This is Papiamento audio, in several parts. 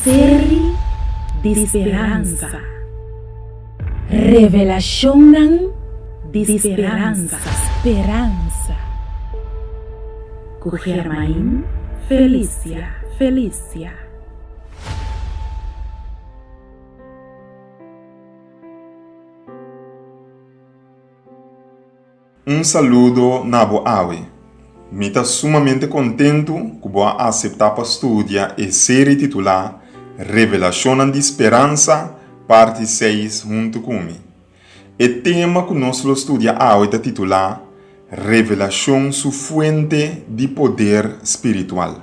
Seri di speransa. Revelashonnan di speransa. Speransa. Ku Germain Felicia Felicia. Un saludo na bo awe. Mi ta sumamente kontentu ku bo a aseptá pa studia e seri titulá Revelashonnan di Speransa, Parti seis huntu ku mi. E tema ku nos lo studia awe ta titulá Revelashon su fuente di poder spiritual.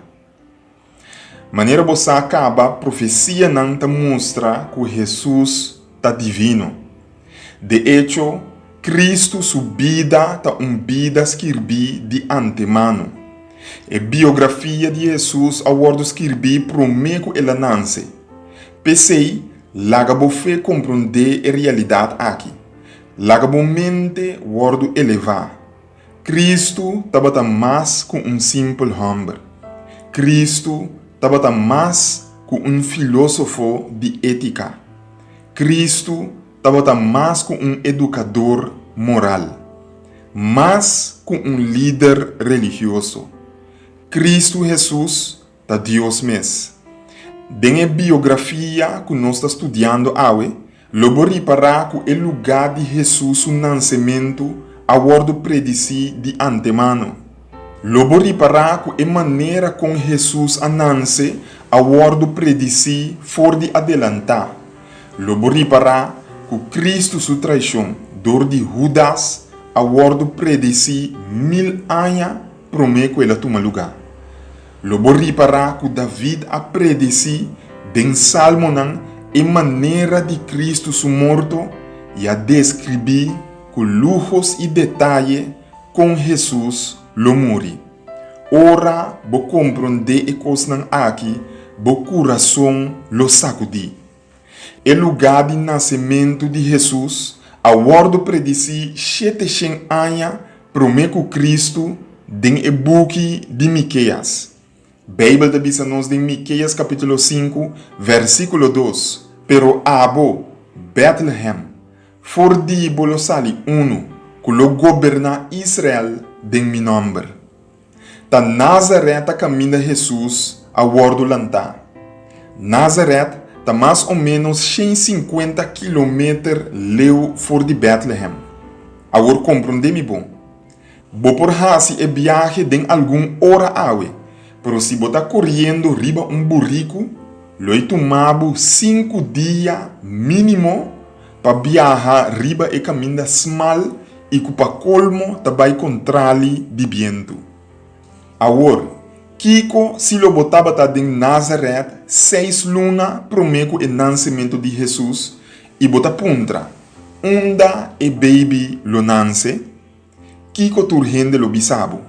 Manera bo sa kaba, profesianan ta mustra ku Hesus ta divino. De echo, Kristu su bida ta un bida skirbí di antemano. E biografia di Hesus a wòrdu skirbí promé ku el a nanse. P'esei, laga bo fe komprondé e realidat aki. Laga bo mente wòrdu elevá. Kristu tabata mas ku un simpel hòmber. Kristu tabata mas ku un filósofo di étika. Kristu tabata mas ku un edukador moral, mas ku un lider religioso. Kristu Hesus ta Dios mes. Den e biografia ku nos ta studiando awe, Lo bo ripará ku e lugá di Hesus su nansementu a wòrdu predisí di antemano. Lo bo ripará ku e manera kon Hesus a nanse a wòrdu predisí for di adelantá. Lo bo ripará ku Kristu su traishon dor di Hudas a wòrdu predisí mil aña promé ku el a tuma lugá. Lo bo ripará ku David a predesí den Salmonan e manera di Kristu su morto i a deskribí ku lujos i detaye kon Hesus lo muri. Ora bo komprondé e kosnan aki, bo kurason lo sakudí. E lugá di nasementu di Hesus a wòrdu predisí sheteshen aña promé ku Kristu den e buki di Mikeas. Beibel ta bisa nos den Mikeas kapítulo sinku, vèrsikulo dos, Pero abo, Bètlehèm, for di bo lo sali unu ku lo goberná Israel den mi nòmber. Ta Nazarèt ta kaminda Hesus a wòrdu lantá. Nazarèt ta mas o ménos 150 kilometer leu for di Bètlehèm. Awor komprondé mi bon. Bo por hasi e biahe den algun ora awe, pero si bo ta koriendo riba un buriku, lo e tuma bo sinku dia mínimo pa biaha riba e kaminda smal i ku pa kolmo ta bai kontrali di bientu. Awor, kiko si lo bo tabata den Nazarèt seis luna promé ku e nansementu di Hesus i bo ta puntra, Unda e beibi lo nanse? Kiko tur hende lo bisa bo?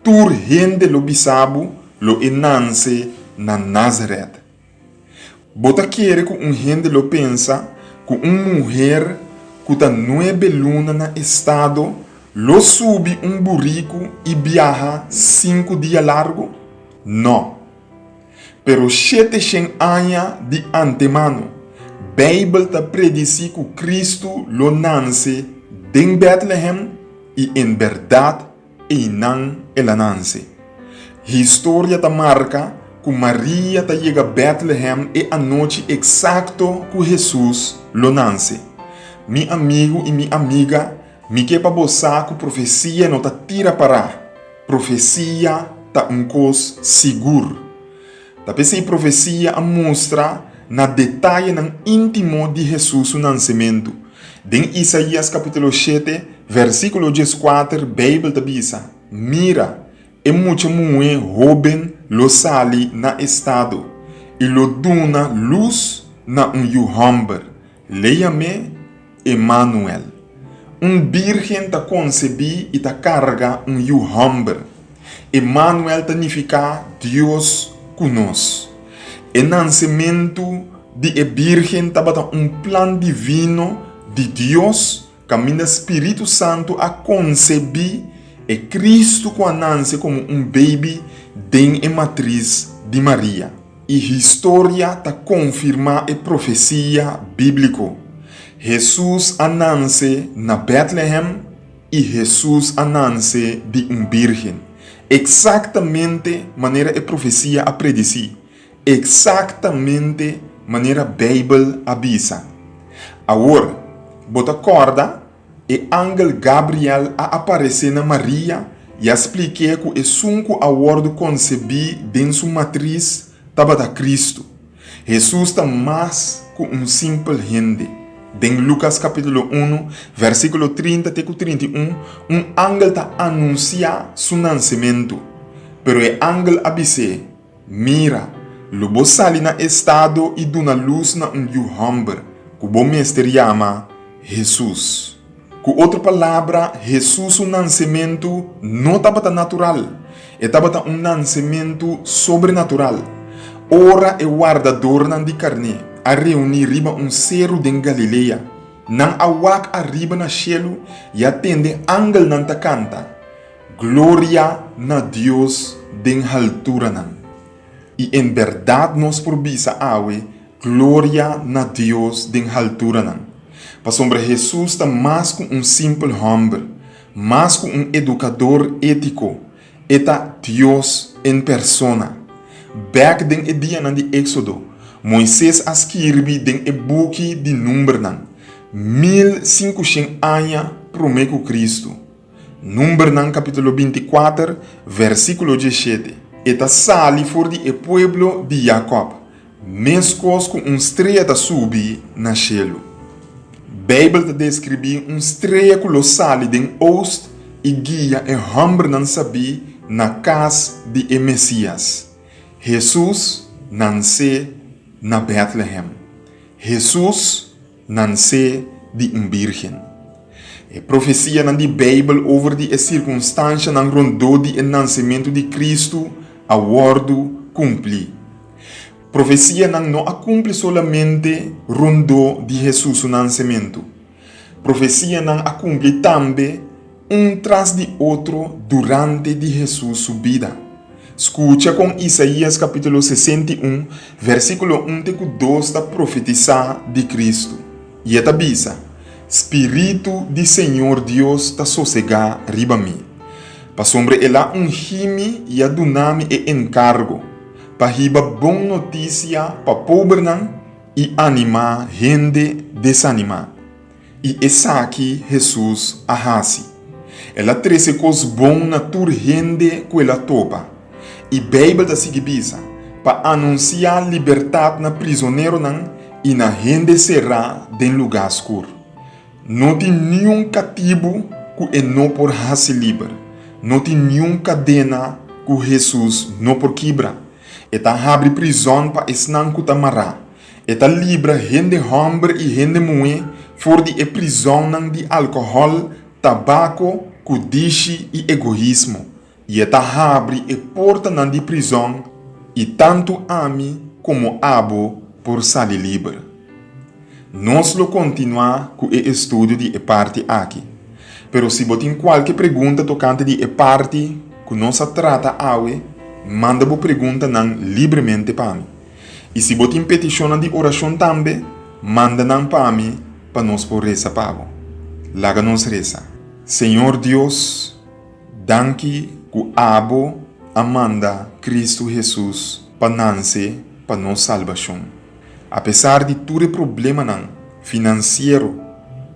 Tur hende lo bisa bo lo e nanse na Nazarèt. Bo ta kere ku un hende lo pensa ku un muher ku ta nuebe luna na estado lo subi un buriku i biaha sinku dia largu? No. Pero sheteshen aña di antemano, Beibel ta predisí ku Kristu lo nanse den Bètlehèm i en bèrdat Einan el a nanse. Historia ta marka ku Maria ta yega Bètlehèm e anochi eksakto ku Hesus lo nanse. Mi amigu i mi amiga, mi ke pa bo sa ku profesia no ta tira pará. Profesia ta un kos sigur. Ta p'esei profesia a mustra na detayenan íntimo di Hesus su nansementu. Den Isaías kapítulo shete, versíkulo dieskuater, Beibel ta bisa, Mira, e mucha muhé hóben lo sali na estado i lo duna lus na un yu hòmber, L'e yam'é Emanuel. Un bírgen ta konsebí i ta karga un yu hòmber. Emanuel ta nifiká Dios ku nos. E nansementu di e bírgen tabata un plan divino di Dios kaminda Spiritu Santu a konsebí e Kristu ku a nanse komo un beibi den e matris di Maria. I historia ta konfirmá e profesia bíbliko. Hesus a nanse na Bètlehèm i Hesus a nanse di un bírgen, eksaktamente manera e profesia a predisí, eksaktamente manera Beibel a bisa. Awor, bo ta kòrda? E angel Gabriel a aparesé na Maria i a splik'é ku esun ku a wòrdu konsebí den su matris tabata Kristu. Hesus ta mas ku un simpel hende. Den Lukas kapítulo unu, vèrsikulo 30 te ku 31, un angel ta anunsiá su nansementu. Pero e angel a bis'é, Mira, lo bo sali na estado i duna lus na un yu hòmber, ku bo mester yama Hesus. Ku otro palabra, Hesus su nansementu no tabata natural, e tabata un nansementu sobrenatural. Ora e wardadornan di karné a reuní riba un seru den Galilea, nan a wak ariba na shelu i a tende angelnan ta kanta, Gloria na Dios den halturanan. I en bèrdat nos por bisa awe, Gloria na Dios den halturanan. Pasobra Hesus ta mas ku un simpel hòmber, mas ku un edukador étiko, e ta Dios en persona. Bèk den e dianan di Éksodo, Moises a skirbi den e buki di Numbernan, 1500 aña promé ku Kristu. Numbernan kapítulo 24, versíkulo 17. E ta sali for di e pueblo di Jakòb, meskos ku un strea ta subi na shelu. Beibel ta deskribí un strea ku lo sali den oost i guia e hòmbernan sabí na kas di e Mesías. Hesus nansé na Bètlehèm. Hesus Nansé di un bírgen. E profesianan di Beibel over di e sirkunstanshanan rondó di e nansementu di Kristu a wòrdu kumplí. Profesianan no a kumpli solamente rondó di Hesus su nansementu. Profesianan a kumpli tambe un tras di otro durante di Hesus su bida. Skucha kon Isaías kapítulo 61, versíkulo 1 te ku 2 ta profetisá di Kristu. I e ta bisa, Spiritu di señor Dios ta sosegá riba mi, pasobra el a ungí mi i a duna mi e enkargo pa hiba bon notisia pa pobernan i animá hende desanimá. I esaki Hesus a hasi. El a trese kos bon na tur hende ku el a topa. I Beibel ta sigui bisa, Pa anunsiá libertat na prizoneronan i na hende será den lugá skur. No tin niun katibu ku e no por hasi liber. No tin niun kadena ku Hesus no por kibra. E ta habri prizòn pa esnan ku ta mará. E ta libra hende hòmber i hende muhé for di e prizònnan di alkohòl, tabako, kudishi i egoismo, i e ta habri e portanan di prizòn i tantu ami komo abo por sali liber. Nos lo kontinuá ku e estudio di e parti aki. Pero si bo tin kualke pregunta tokante di e parti ku nos a trata awe, manda bo preguntanan libremente pa mi. I si bo tin petishonnan di orashon tambe, manda nan pa mi pa nos por resa pa bo. Laga nos resa. Señor Dios, danki ku abo a manda Kristu Hesus pa nanse pa nos salbashon. Apesar di tur e problemanan finansiero,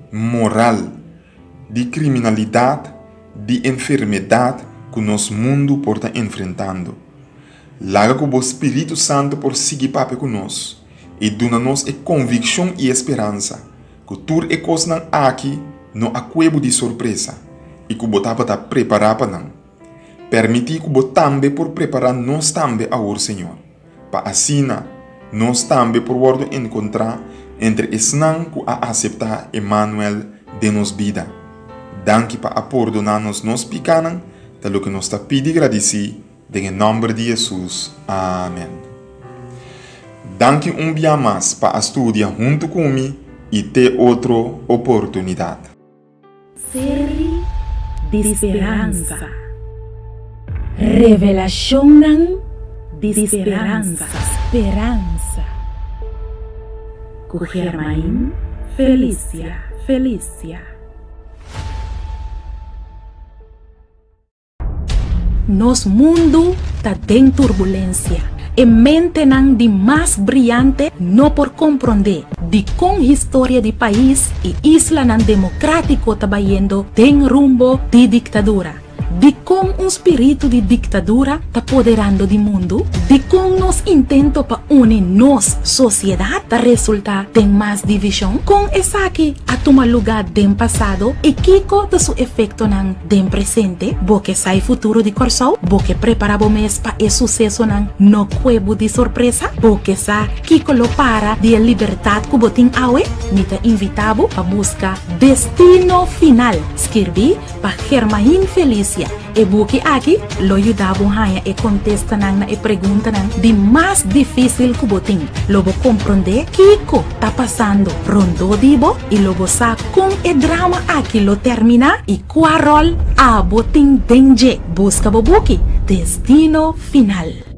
moral, di kriminalidat, di enfermedat ku nos mundu por ta enfrentando. Laga ku bo spiritu santu por sigui papia ku nos i duna nos e konvikshon i e speransa ku tur e kosnan aki no a kue bo di sorpresa i ku bo tabata prepará pa nan. Permití ku bo tambe por prepará nos tambe awor, Señor, pa asina nos tambe por wòrdu enkontrá entre esnan ku a aseptá Emanuel den nos bida. Danki pa a pordoná nos nos pikánan, ta loke nos ta pidi gradisí Den e nòmber di Hesus, amèn. Danki un bia mas pa a studia huntu ku mi i te otro oportunidat. Seri di speransa. Revelashonnan di speransa. Speransa. Ku Germain Felicia Felicia. Nos mundu ta den turbulensia. E mentenan di mas briante no por komprondé dikon historia di pais i islanan demokratiko ta bayendo den rumbo di diktadura. Dikon un spiritu di diktadura ta poderando di mundu? Dikon nos intento pa uni nos sosiedat ta resultá den mas divishon? Kon esaki a tuma lugá den pasado i kiko ta su efektonan den presente? Bo ke sa e futuro di Kòrsou? Bo ke prepará bo mes pa e susesonan no kue bo di sorpresa? Bo ke sa kiko lo para di e libertat ku bo tin awe? Mi ta invitá bo pa buska Destino Final, skirbí Pa Germain Felicia, e buki aki lo yuda bo haña e kontestanan na e preguntanan di mas difísil ku bo tin. Lo bo komprondé kiko ta pasando rondó di bo i lo bo sa kon e drama aki lo terminá i kua ròl abo tin den dje. Buska bo buki, Destino Final.